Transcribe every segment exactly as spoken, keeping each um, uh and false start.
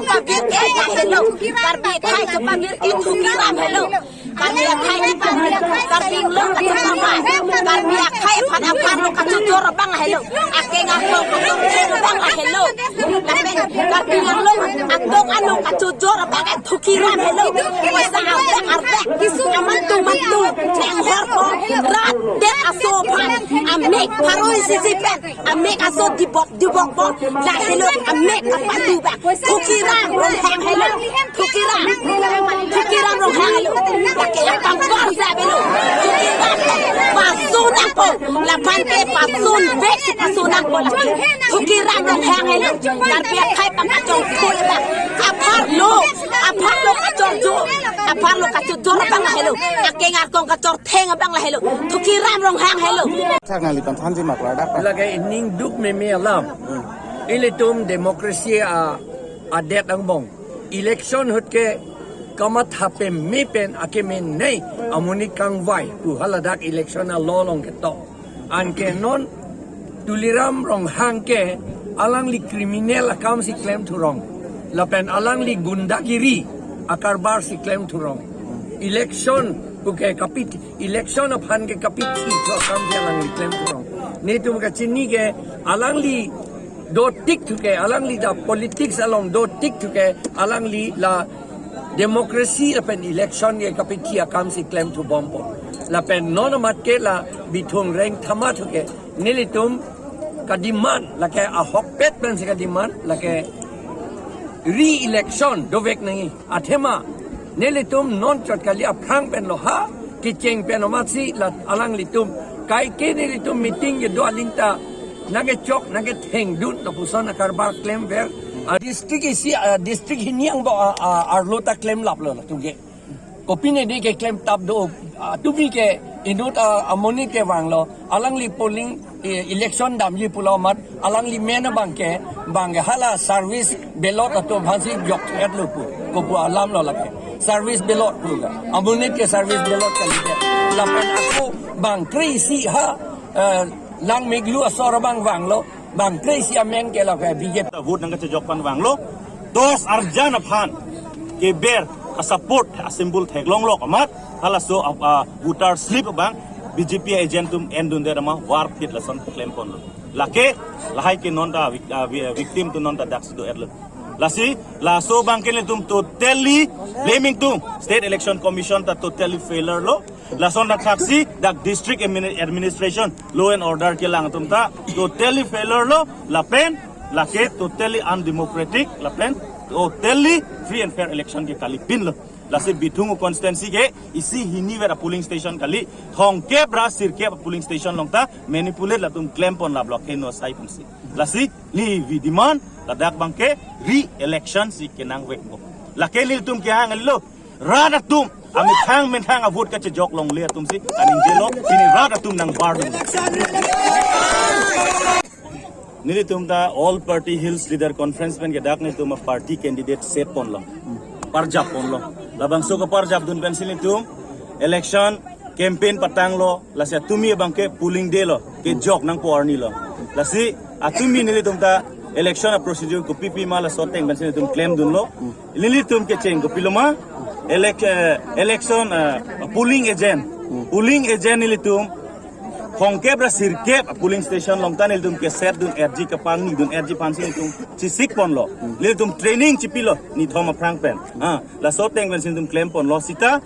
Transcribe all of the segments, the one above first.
Pabirke helo, Karbi akhai kepabirke Thukiram helo. Karbi akhai, Karbi Anglong kachepamai, Karbi akhai aphan apharlo kachojor abang helo. Akeng akong kachojor abang helo. Lapen Karbi Anglong atok ano kachojor abang Thukiram helo. Poisa arbek arbek, amantu mantu, nang hor ko, rat det aso aphan, amek pharo isi isi pen, amek aso dibok dibok po, lahelo amek kapadu abang. Thukiram Ronghang helo. Thukiram. Thukiram Ronghang helo. Lake apam kor sa avelo. Thukiram pasun nangpo. Laphan ke pasun bek si pasun nangpo lake. Thukiram Ronghang helo. Karbi akhai pangkachongthui abang. Apharlo. Apharlo kachorjo. Apharlo kachojor abang lahelo. Akeng akong kachortheng abang lahelo. Thukiram Ronghang helo. Sar nangli panthanji mak ladak pa. Lake ining duk meme alam. Ilitum democracy a adet angbong. Election ahut ke kamatha peme pen akeme nei amonit kangvai pu haladak election a law along ketok. Anke non Tuliram Ronghang ke alangli criminal akam si klemthurong. Lapen alangli gundagiri akarbar si klemthurong. Election puke kapit, election aphan ke kapithi thu akam si alangli klemthurong. Netum kachini ke alangli dotik thuke, alangli ta politics along dotik thuke, alangli la democracy lapen election ke kapithi akam si klemthubompo. Lapen non amat ke la Bithung Rengthama thuke, nelitum kademand lake ahokpet pensi kademand lake re-election dovek nangji. Athema nelitum non chot kali aphrang pen lo ha, kecheng pen amatsi la alanglitum kaike nelitum meeting kedo aling ta nangkechok nangkethengdun lapuson akarbar klemver. A district isi, a district hini angbong a, a, arlo ta klemlaplo latum ke. Kopine dei keklem tap do, a, tumi ke inut, a, amonit ke vanglo. Alangli polling, e, election damji pulo amat, alangli men abang ke, bang ke hala service ballot atum aphansi jok-etlo pu. Kopu alam lo lake. Service ballot pu ga. Amonit ke service ballot kalidet. Lapen ako bang kre isi ha, e, Langmiklu asor abang vanglo. Bang kre isi amen ke lake B J P. Vote nangkachejok aphan vanglo. Dos arjan aphan keber a-support a-symbol theklonglok amat halaso a, a, voter slip abang B J P agent atum endundet amat varphit lason klemponlo. Lake lahai ke non ta vic-, a, vi-, victim atum non ta daksi do-etlo. Lasi laso abang ke nelitum totally blaming atum State Election Commission ta totally failure lo. Lason thakthaksi dak district admini-, administration, law and order kelang atum ta totally failure lo, lapen lake totally undemocratic, lapen totally free and fair election ke kalipinlo. Lasi Bithung constituency ke isi hiniver a-polling station kali, thomkep ra sirkep a-polling station along ta manipulate latum klemponlaplo ke no sai pensi. Lasi neli demand ladak abang ke re-election si kenangvekpo. Lake nelitum kehang lo. Rat atum amethang methang a-vote kachejok longle atum si aning jelo, pini rat atum nangbardun. Nelitum ta All Party Hills Leader Conference pen ke dak nelitum a-party candidate set ponlo. Parjap ponlo. Labangso kaparjapdun pensi nelitum election campaign patanglo, lasi atumi abang ke polling day lo, kejok nangpo arni lo. Lasi atumi nelitum ta election a-procedure kopipi ma laso ateng pensi nelitum klemdunlo. Nelitum kecheng kopilo ma, elec-, eh, election, eh, polling agent. Polling agent nelitum thomkep ra sirkep a-polling station along ta nelitum kesetdun-etji, kapangni dun-etji aphansi nelitum chesik ponlo. Nelitum training chipilo nithom aphrang pen. Ha, laso ateng pensi nelitum klemponlo sita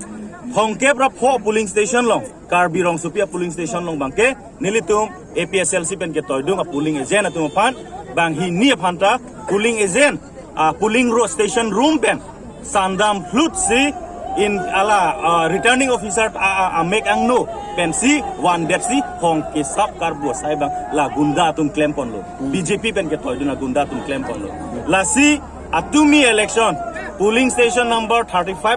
thomkep ra pho polling station along, Karbi Rongsopi a-polling station along abang ke nelitum A P H L C pen ketoidun a-polling agent atum aphan, bang hini aphan ta polling agent, ah, polling ro-, station room pen sandam phlut si in ala, ah, returning officer, ah, ah, amek angno pensi vandetsi hong kesap karbo sai abang la gunda atum klemponlo. B J P pen ketoidun a-gunda atum klemponlo. Lasi atumi election polling station number thirty-five